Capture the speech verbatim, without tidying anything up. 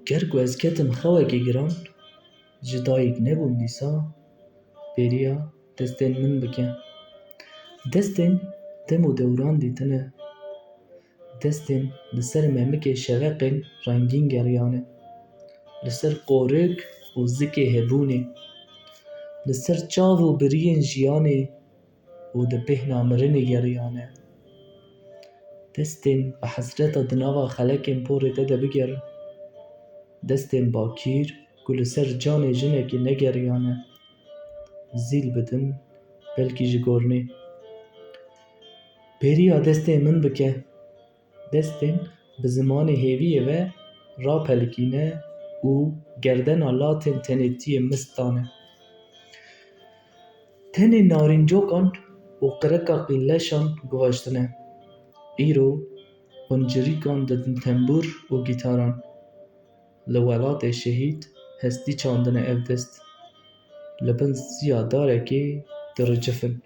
Ger ku ez ketim xewekê giran, ji dayik nebûm dîsa, bêriya destên min bike. Destên dem û dewran dîtine. Destên li ser memikê şeveqên rengîn geriyane. Li ser qorik û zikê hebûnê. Li ser çav û biriyên jiyanê û di bêhna mirinê geriyane. Destên bi hesreta di nava xelekên porê te de bigerin. Destên bakîr ku li ser canê jinekê negeriyane. Zîl bidin, belkî ji gornê. Bêriya destên min bike. Destên bi zimanê hêviyê ve rapelikîne û gerdena latên tenêtiyê mist dane. Tenê narîncokan û qirika qîleşan guvaştine. Îro hûn cirîkan didin tembûr û gîtaran. Li welatê şehîd hestî çandine ev dest. Li bin siya darekê diricifin.